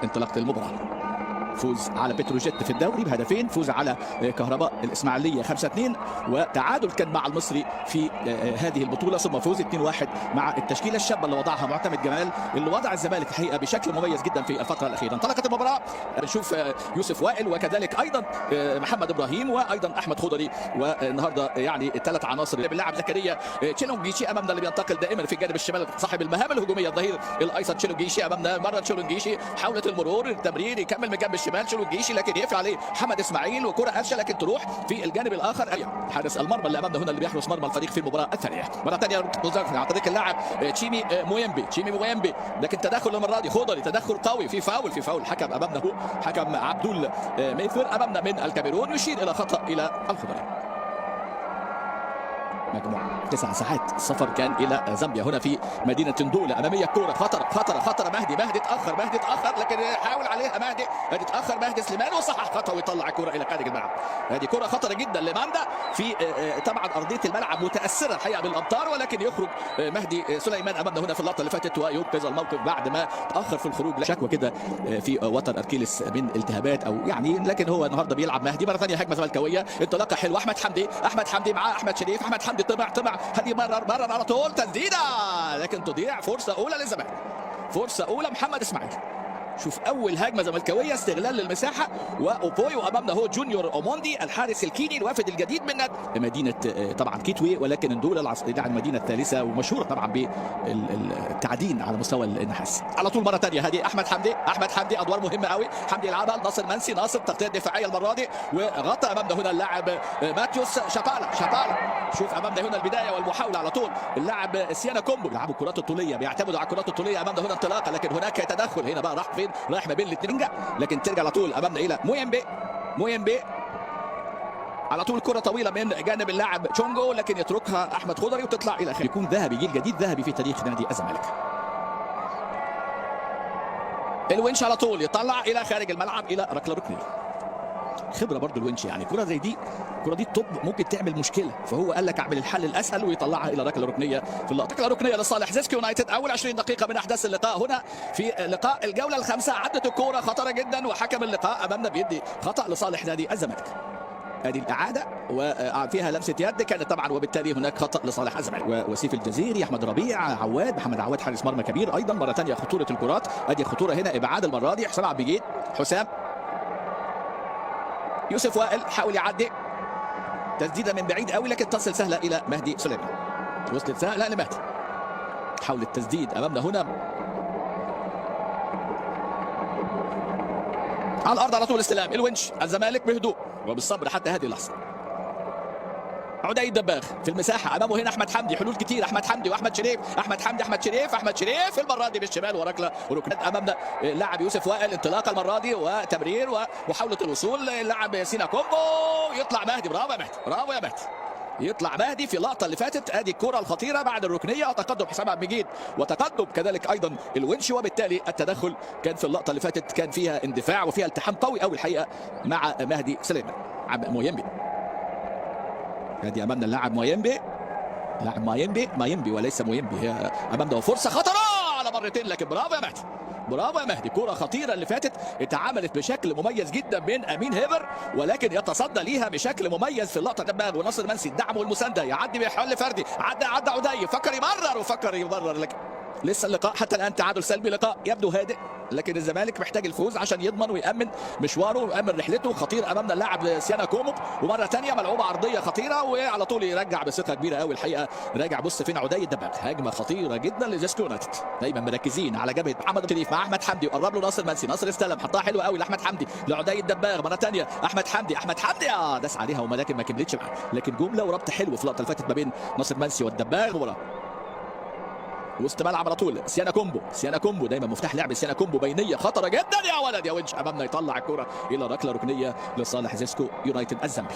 انطلاقة المباراة، فوز على بتروجيت في الدوري بهدفين، فوز على كهرباء الإسماعيلية 5-2، وتعادل كان مع المصري في هذه البطولة، ثم فوز 2-1 مع التشكيلة الشابة اللي وضعها معتمد جمال، اللي وضع الزمالك الحقيقة بشكل مميز جدا في الفترة الأخيرة. انطلقت المباراة، بنشوف يوسف وائل وكذلك أيضا محمد إبراهيم وأيضا أحمد خضري، والنهارده يعني الثلاث عناصر. باللاعب زكريا تشيلونجيشي أمامنا اللي بينتقل دائما في الجانب الشمال، صاحب المهام الهجومية الظهير الأيسر تشيلونجيشي أمامنا. مرة تشيلونجيشي حاولة المرور، التمرير، يكمل من جنب الشمال تشيلونجيشي لكن يقفل عليه محمد اسماعيل، وكره قفشه لكن تروح في الجانب الاخر. حارس المرمى اللي امامنا هنا اللي بيحرس مرمى الفريق في المباراة الثانية. مرة ثانية عن طريق اللاعب تشيمي مويمبي، تشيمي مويمبي، لكن تدخل المرة دي خضري، تدخل قوي، في فاول، في فاول. حكم امامنا هو حكم عبدول ميثر امامنا من الكاميرون، يشير الى خطا الى الخضري. مجموعة 9 ساعات السفر كان إلى زامبيا هنا في مدينة ندولة. أمامية كورة خطر خطر خطر، مهدي مهدي تأخر، مهدي تأخر لكن حاول عليها مهدي، مهدي تأخر، مهدي سليمان وصحح خطأ ويطلع الكرة إلى خارج الملعب. هذه كرة خطرة جدا لماندا في طبعا أرضية الملعب متأثرة الحقيقة بالأمطار، ولكن يخرج مهدي سليمان أمامنا هنا في اللقطة اللي فاتت وينقذ الموقف بعد ما تأخر في الخروج. شكوى كده في وتر أركيلس من التهابات أو يعني، لكن هو النهارده بيلعب. مهدي مرة ثانية هجمة زملكاوية، انطلاقة حلوة، أحمد حمدي، أحمد حمدي مع أحمد شريف، أحمد حمدي طمع طمع، هذه مرر مرر على طول تسديده لكن تضيع. فرصة اولى للزمالك، فرصة اولى محمد اسماعيل. شوف اول هجمة زملكاويه، استغلال للمساحه، واوبويو امامنا هو جونيور اوموندي الحارس الكيني الوافد الجديد من مدينة طبعا كيتوي، ولكن ندوله يعني المدينة الثالثة ومشهوره طبعا بالتعدين على مستوى النحاس. على طول مرة ثانية هذه احمد حمدي، احمد حمدي ادوار مهمة قوي، حمدي يلعبها لناصر منسي، ناصر تغطيه دفاعية المرة دي وغطى امامنا هنا اللاعب ماتيوس شابالا، شابالا شوف امامنا هنا البداية والمحاوله على طول اللاعب سيانا كومبو. بيلعبوا الكرات الطوليه، بيعتمدوا على الكرات الطوليه. امامنا هنا انطلاقة لكن هناك تدخل هنا بقى، راح فين؟ رايح ما بين الاثنين، لكن ترجع على طول امامنا الى مويمبي، مويمبي على طول كرة طويلة من جانب اللاعب تشونجو لكن يتركها احمد خضري وتطلع الى خارج. يكون ذهبي، جيل جديد ذهبي في تاريخ نادي الزمالك. الونش على طول يطلع الى خارج الملعب الى ركلة ركنيه. خبره برضو الونش، يعني كره زي دي، الكره دي طب ممكن تعمل مشكلة، فهو قال لك اعمل الحل الاسهل ويطلعها الى ركلة ركنيه في اللقطة. ركلة ركنيه لصالح زيسكو يونايتد. اول 20 دقيقة من احداث اللقاء هنا في لقاء الجولة الخامسة. عدت الكورة خطره جدا وحكم اللقاء امامنا بيدي خطا لصالح نادي الزمالك. ادي الاعادة وفيها لمسه يد كانت طبعا، وبالتالي هناك خطا لصالح الزمالك. وسيف الجزيري، احمد ربيع، عواد، محمد عواد حارس مرمى كبير ايضا. مرة ثانية خطورة الكرات، ادي خطورة هنا، ابعاد المرة دي حسام عبد المجيد، حسام، يوسف وائل حاول يعدي، تسديده من بعيد قوي لكن تصل سهلة الى مهدي سليمان، وصلت سهلة لمهدي، حاول التسديد امامنا هنا على الارض على طول استلام الونش. الزمالك بهدوء وبالصبر حتى هذه اللحظة. عدي الدباغ في المساحة امامه هنا احمد حمدي، حلول كتير، احمد حمدي واحمد شريف، احمد حمدي، احمد شريف، احمد شريف المرة دي بالشمال وركله وركنات امامنا لاعب يوسف وائل، انطلاقة المرة دي وتمرير ومحاولة الوصول لاعب سينا كومبو، يطلع مهدي، برافو يا مهدي، برافو يا مهدي، يطلع مهدي في اللقطة اللي فاتت. ادي الكره الخطيرة بعد الركنيه، تقدم حسام عبد المجيد وتقدم كذلك ايضا الونش، وبالتالي التدخل كان في اللقطة اللي فاتت كان فيها اندفاع وفيها التحام قوي قوي الحقيقة مع مهدي سليمان. مويمبي، ادي امامنا اللاعب مويمبي، لاعب مايمبي، مايمبي وليس مويمبي، هي امامنا فرصة خطره على مرتين لكن برافو يا مهدي، برافو يا مهدي، كرة خطيرة اللي فاتت اتعاملت بشكل مميز جدا من امين هيبر، ولكن يتصدى ليها بشكل مميز في اللقطة دباغ وناصر منسي، الدعم والمسانده، يعدي بحل فردي، عدى عدى عدي، فكر يمرر وفكر يمرر، لكن لسه اللقاء حتى الان تعادل سلبي، لقاء يبدو هادئ لكن الزمالك محتاج الفوز عشان يضمن ويأمن مشواره ويأمن رحلته. خطير امامنا اللاعب سيانا كومو، ومرة ثانية ملعوبه عرضية خطيرة وعلى طول يرجع بثقة كبيرة قوي الحقيقة. راجع بص فين عدي الدباب، هجمة خطيرة جدا لزيسكو يونايتد، دايما مركزين على جبهة محمد شريف مع احمد حمدي، وقرب له ناصر منسي، ناصر استلم حطها حلوة قوي لاحمد حمدي لعدي الدباغ، مرة ثانية احمد حمدي، احمد حمدي داس عليها ولكن ما كملتش معاه، لكن جملة وربط حلو في اللقطة اللي فاتت ما بين ناصر منسي والدباغ. وراه وسط ملعب على طول سيانا كومبو، سيانا كومبو دايما مفتاح لعب سيانا كومبو، بينيه خطره جدا يا ولد يا ونش امامنا، يطلع الكره الى ركلة ركنيه لصالح زيسكو يونايتد الزامبي.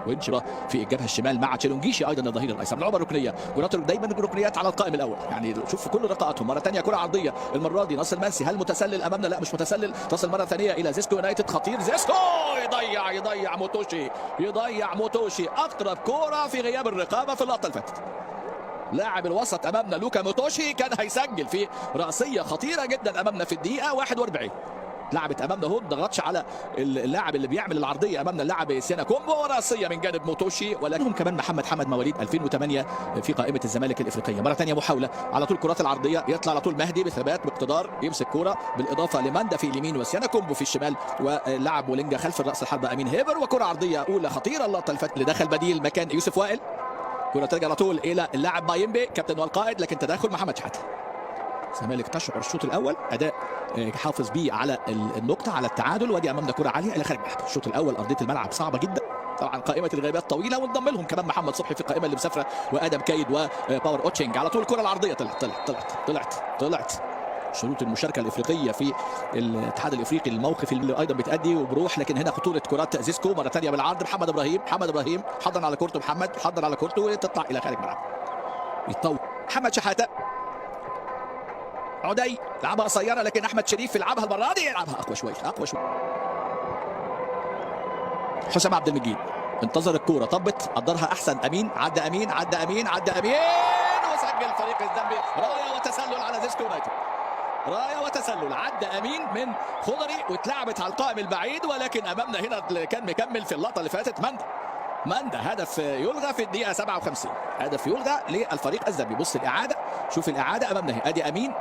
ونش في الجبهة الشمال مع تشيلونجيشي ايضا الظهير الايسر، ملعوبه ركنيه، كرات دايما ركنيات على القائم الاول، يعني شوف كل لقاءاتهم. مرة ثانية كره عرضية المرة دي ناصر منسي، هل متسلل امامنا؟ لا مش متسلل، تصل مرة ثانية الى زيسكو يونايتد، خطير زيسكو، يضيع يضيع موتوشي، يضيع موتوشي، اقرب كره في غياب الرقابة في اللقطة اللي فاتت. لاعب الوسط امامنا لوكا موتوشي كان هيسجل في راسية خطيرة جدا امامنا في الدقيقة 41. لعبت امامنا اهو، ما ضغطش على اللاعب اللي بيعمل العرضية امامنا اللاعب سيانا كومبو، وراسيه من جانب موتوشي. ولكنهم كمان محمد حمد مواليد 2008 في قائمة الزمالك الافريقية. مرة ثانية محاولة على طول كرات العرضية، يطلع على طول مهدي بثبات باقتدار يمسك كورة، بالاضافة لماندا في اليمين وسيانا كومبو في الشمال، ولاعب مولينجا خلف الراس الحربة امين هيبر. وكره عرضية اولى خطيرة، اللقطة اللي فاتت اللي دخل بديل مكان يوسف وائل. كره ترجع على طول الى اللاعب مايمبي كابتن والقائد، لكن تدخل محمد شحاته. الزمالك تشعر الشوط الاول اداء حافظ بيه على النقطة على التعادل. وادي امامنا كره عالية الى خارج الملعب. الشوط الاول ارضية الملعب صعبة جدا، طبعا قائمة الغيابات طويلة، وانضم لهم كمان محمد صبحي في القائمة اللي مسافرة، وادم كايد وباور اوتشينج. على طول الكره العرضية طلعت طلعت طلعت طلعت طلعت. شروط المشاركة الافريقية في الاتحاد الافريقي، الموقف اللي ايضا بتادي وبروح، لكن هنا خطورة كرات زيسكو. مرة ثانية بالعرض محمد ابراهيم، محمد ابراهيم حضن على كورته، محمد حضن على كورته وتطلع الى خارج الملعب. يتطور محمد شحاته، عدي لعبها قصيرة لكن احمد شريف يلعبها المرة دي، يلعبها اقوى شوية اقوى شوية. حسام عبد المجيد انتظر الكورة، طبت قدرها احسن امين، عدى امين عدى امين عدى امين وسجل فريق الزامبي. رايه وتسلل على زيسكو يونايتد، رايه وتسلل، عدى امين من خضري واتلعبت على القائم البعيد، ولكن امامنا هنا اللي كان مكمل في اللقطة اللي فاتت ماندا. ماندا هدف يلغى في الدقيقة 57، هدف يلغى للفريق الزامبي. بص الاعادة، شوف الاعادة امامنا اهي، ادي امين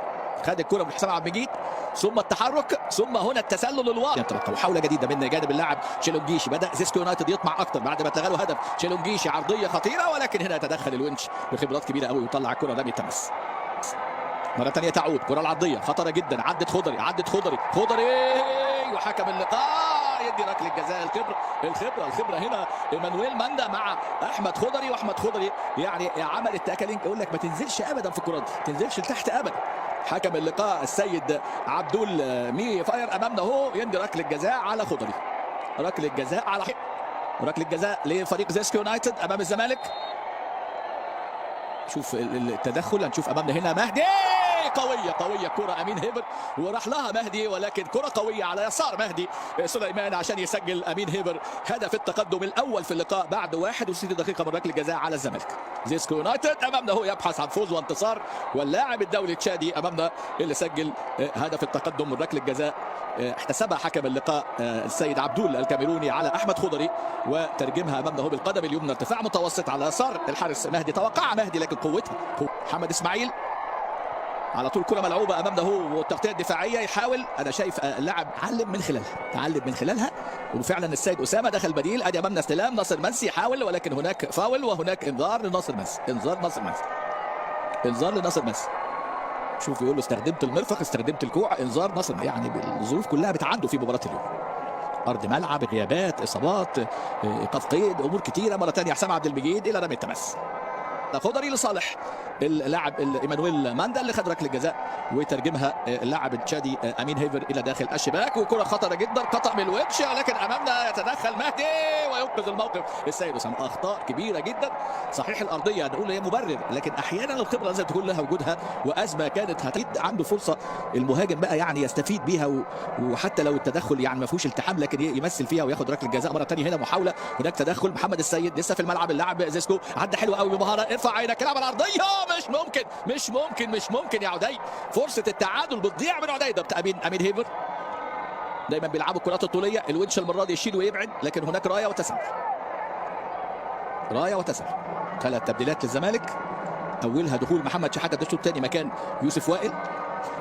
خد الكره من حسام عبد المجيد، ثم التحرك، ثم هنا التسلل الواضح. محاولة جديدة من جانب اللاعب شيلونجيشي، بدا زيسكو يونايتد يطمع اكتر بعد ما اتلغى له هدف. شيلونجيشي عرضية خطيرة، ولكن هنا يتدخل الونش بخبرات كبيرة قوي ويطلع الكره رمي التماس. مرة ثانية تعود كره العرضية خطره جدا، عدت خضري عدت خضري خضري وحكم اللقاء يدي ركلة جزاء. الخبرة الخبرة الخبرة هنا ايمانويل ماندا مع احمد خضري، واحمد خضري يعني عمل ال tackling، يقول لك ما تنزلش ابدا في الكره دي، ما تنزلش لتحت ابدا. حكم اللقاء السيد عبدول مي فاير امامنا اهو يدي ركلة جزاء على خضري، ركلة جزاء على ركلة جزاء لفريق زيسكو يونايتد امام الزمالك. شوف التدخل، هنشوف امامنا هنا مهدي، قوية قوية كره امين هيبر وراح لها مهدي، ولكن كره قوية على يسار مهدي سليمان عشان يسجل امين هيبر هدف التقدم الاول في اللقاء بعد 61 دقيقة من ركلة جزاء على الزمالك. زيسكو يونايتد امامنا هو يبحث عن فوز وانتصار، واللاعب الدولي تشادي امامنا اللي سجل هدف التقدم من ركلة جزاء احتسبها حكم اللقاء السيد عبدول الكاميروني على احمد خضري، وترجمها امامنا هو بالقدم اليمنى، ارتفاع متوسط على يسار الحارس مهدي، توقع مهدي لكن قوتها محمد اسماعيل. على طول كرة ملعوبة أمامنا هو والتغطية الدفاعية، يحاول، أنا شايف اللاعب علم من خلالها، تعلم من خلالها، وفعلا السيد أسامة دخل بديل. أدي أمامنا استلام ناصر منسي يحاول، ولكن هناك فاول وهناك إنذار لناصر منسي، إنذار ناصر منسي، إنذار لناصر منسي. شوف يقول له استخدمت المرفق، استخدمت الكوع، إنذار ناصر. يعني الظروف كلها بتعنده في مباراة اليوم، أرض ملعب، غيابات، إصابات، إيقاف قيد، أمور كتيرة. مرة ثانية حسام عبد المجيد إلى رمي التماس، خضري لصالح اللاعب ايمانويل ماندا اللي خد ركلة جزاء وترجمها اللاعب التشادي امين هيفر الى داخل الشباك. وكره خطره جدا، قطع من الونش، لكن امامنا يتدخل مهدي وينقذ الموقف السيد اسامة. اخطاء كبيرة جدا، صحيح الارضية نقول هي مبرر، لكن احيانا الخبرة لازم تكون لها وجودها، وازمة كانت هتد عنده فرصة المهاجم بقى يعني يستفيد بيها، وحتى لو التدخل يعني ما فيهوش التحام لكن يمثل فيها وياخد ركلة جزاء. مرة ثانية هنا محاولة، هناك تدخل محمد السيد لسه في الملعب، اللاعب زيسكو عدى حلو قوي بمهارة، ارفع عينك، العب العرضية، مش ممكن مش ممكن مش ممكن يا عدي، فرصة التعادل بتضيع من عدي. ده امين هيفر دايما بيلعبوا الكرات الطوليه، الونش المرة دي يشيل ويبعد، لكن هناك رايه وتسلل، رايه وتسلل. ثلاث تبديلات للزمالك، اولها دخول محمد شحاته ده الشوط الثاني مكان يوسف وائل،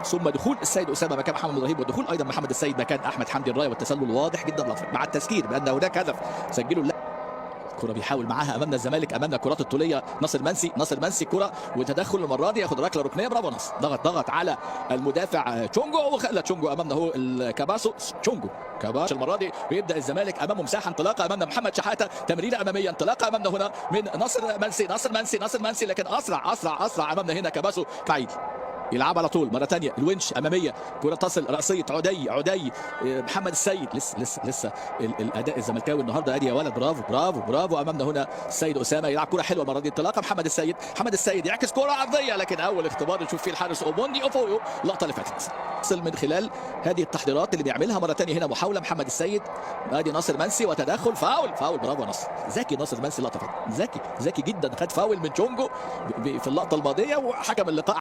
ثم دخول السيد اسامة مكان محمد ابراهيم، ودخول ايضا محمد السيد مكان احمد حمدي. الراية والتسلل واضح جدا مع التذكير بان هناك هدف سجله. كرة بيحاول معاها امامنا الزمالك، امامنا الكرات الطوليه ناصر منسي، ناصر منسي كرة وتدخل المرة دي، ياخد ركلة ركنيه، برافو ناصر، ضغط على المدافع تشونجو وخلى تشونجو امامنا هو الكاباسو، تشونجو كاباسو المرة دي. ويبدا الزمالك امامه مساحة انطلاقة امامنا محمد شحاته، تمريره امامية، انطلاقة امامنا هنا من ناصر منسي، ناصر منسي ناصر منسي، لكن اسرع اسرع اسرع امامنا هنا كاباسو بعيد. يلعب على طول مرة ثانية الونش امامية، كره تصل راسية عدي محمد السيد. لسه لسه لسه الاداء الزملكاوي النهارده. ادي يا ولد، برافو برافو برافو. امامنا هنا السيد اسامة يلعب كره حلوة المرة دي، انطلاقة محمد السيد. محمد السيد يعكس كره عرضية، لكن اول اختبار نشوف فيه الحارس اوموندي اوفويو اللقطة اللي فاتت. صل من خلال هذه التحضيرات اللي بيعملها مرة ثانية هنا محاولة محمد السيد. ادي ناصر منسي وتدخل فاول فاول، برافو ناصر. ذكي ناصر منسي اللقطة فاتت، ذكي ذكي جدا، خد فاول من جونجو في اللقطة الماضية وحكم اللقاء.